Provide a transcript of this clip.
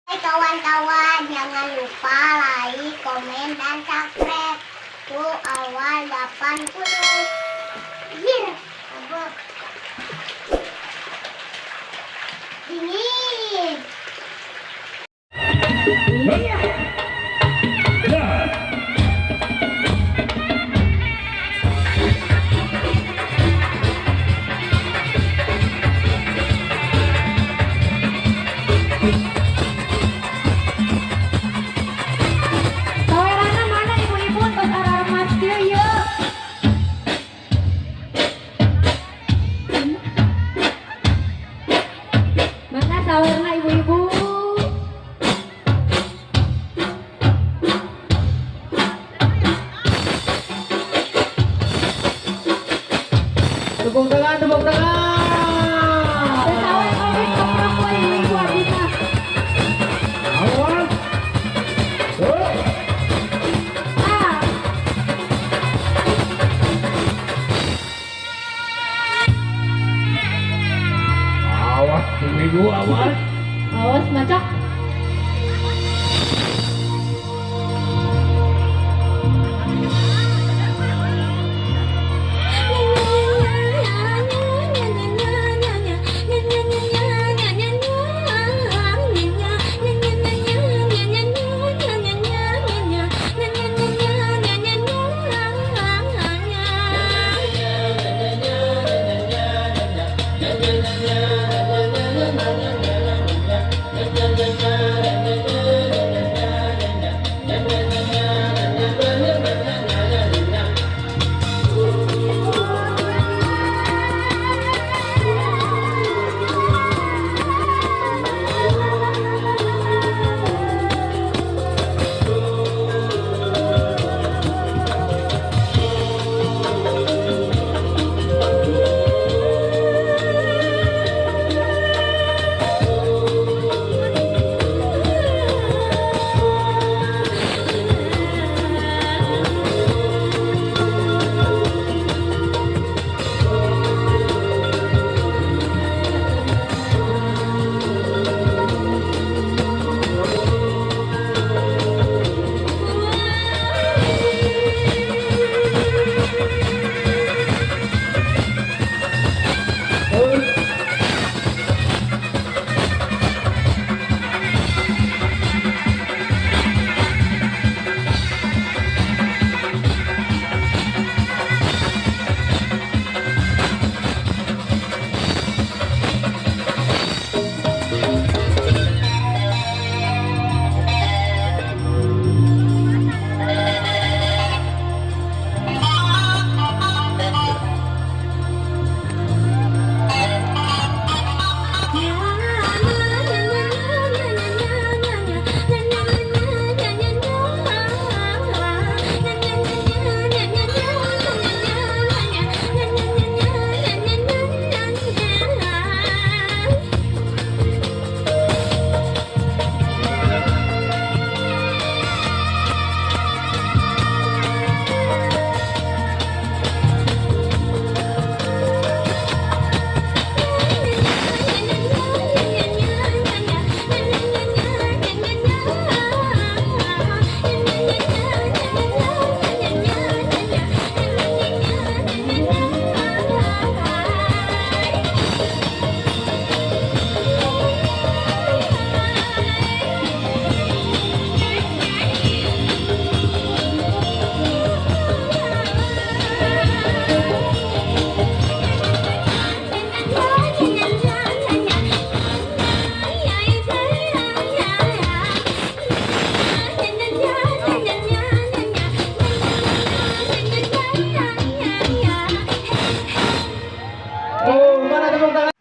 Hai kawan-kawan, jangan lupa like, komen, dan subscribe. Tuh awal 80. Iya, apa? Dingin. Iya. Sawerana mana ibu-ibu tos araremas kieu ieu? Mana sawerna ibu-ibu? Tepuk tangan, tepuk tangan. Teu sawer oge keprok we ibu-ibu abdi mah. Awas. Oh. Ah. Awas, ibu-ibu, awas. Awas macok. Oh, mana tepuk tangan?